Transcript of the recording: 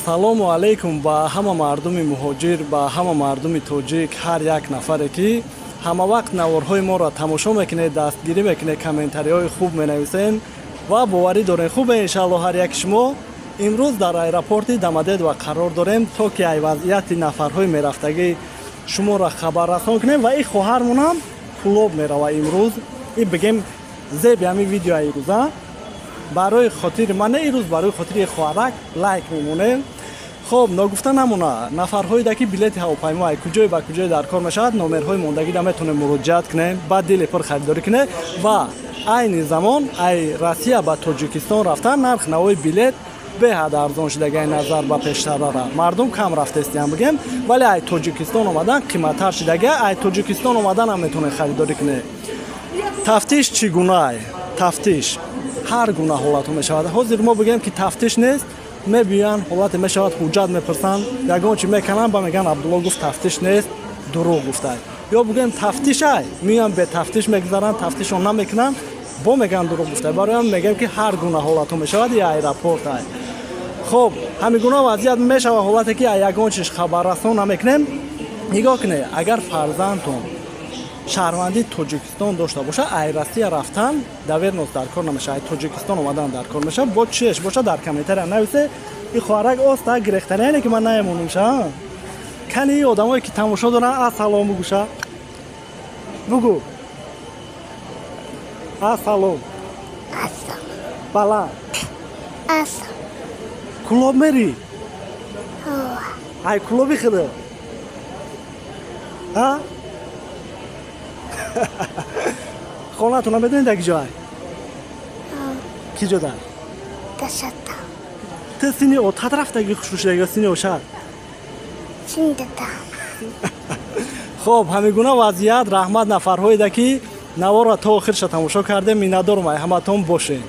Ассалому алайкум ба ҳама мардуми муҳоҷир, ба ҳама мардуми тоҷик, ҳар як нафаре ки ҳама вақт наворҳои моро тамошо мекунед, дастгирӣ мекунед, комментариҳои хуб менависед ва боварӣ дорем хубе иншаалло ҳар яки шумо. Имрӯз дар аэропорти Домодедово қарор дорем, то ки ай вазъияти нафарҳои мерафтагӣ шуморо хабаррасон кунем ва ин хоҳармонам Кӯлоб мерава имрӯз. И бигем зеби ҳамин видеоа ирӯза барои хотири ман не, ирӯз барои хотири хоҳарак лайк мемонем. Хоб, ногуфта намона, нафарҳоеда ки билети ҳавопаймо ай куҷое ба куҷое дар кор мешавад, номерҳои мондагида метавонем муроҷиат кунем, ба дили пур харидорӣ кунем ва айни замон ай Россия ба Тоҷикистон рафтан нарх навои билет беҳад арзон шудагай назар ба пештарара. Мардум кам рафтестиям бигем, вале ай Тоҷикистон омадан қиматтар шудага, ай Тоҷикистон омаданам метавонед харидорӣ кунед. Тафтиш чӣ гунае? Тафтиш ҳар гуна ҳолатҳо мешавад. Ҳозир мо бигем ки тафтиш нест, мебиёянд, ҳолате мешавад, ҳуҷҷат мепурсанд, ягон чи мекунанд, ба мегӯянд Абдулло гуфт тафтиш нест, дурӯғ гуфтай. Ё бигӯем тафтишай, меоянд бетафтиш мегузаранд, тафтишон намекунанд, бо мегӯянд дурӯғ гуфтай. Барои ҳам мегӯем ки ҳар гуна ҳолатҳо мешавад, и аэропортай. Хоб, ҳамин гуна вазъият мешавад, ҳолате ки ягон чиз хабаррасон намекунем. Нигоҳ кунед, агар фарзандтон шаҳрвандии Тоҷикистон дошта бошад, ай Россия рафтан доверенность дар кор намешавад, ай Тоҷикистон омадан дар кор мешавад. Бо чиеш бошад, дар комментария нависе. И хоҳарак оста гирехтаняне ки ман наемонумша. Кани одамое ки тамошо доранд, ассалом бугӯша. Бугӯ. Ассалом. Баланд. Кӯлоб мерӣ? Ай Кӯлоби хида? Ҳа? Хонатона медонед дар киҷоай? Ки ҷода? Ту сини отат рафтаги хушрӯшидаги ё сини ошад? Хоб, ҳамин гуна вазъият. Раҳмат нафарҳоеда ки наворро то охирша тамошо кардем. Миннатдорум ай ҳаматон бошед.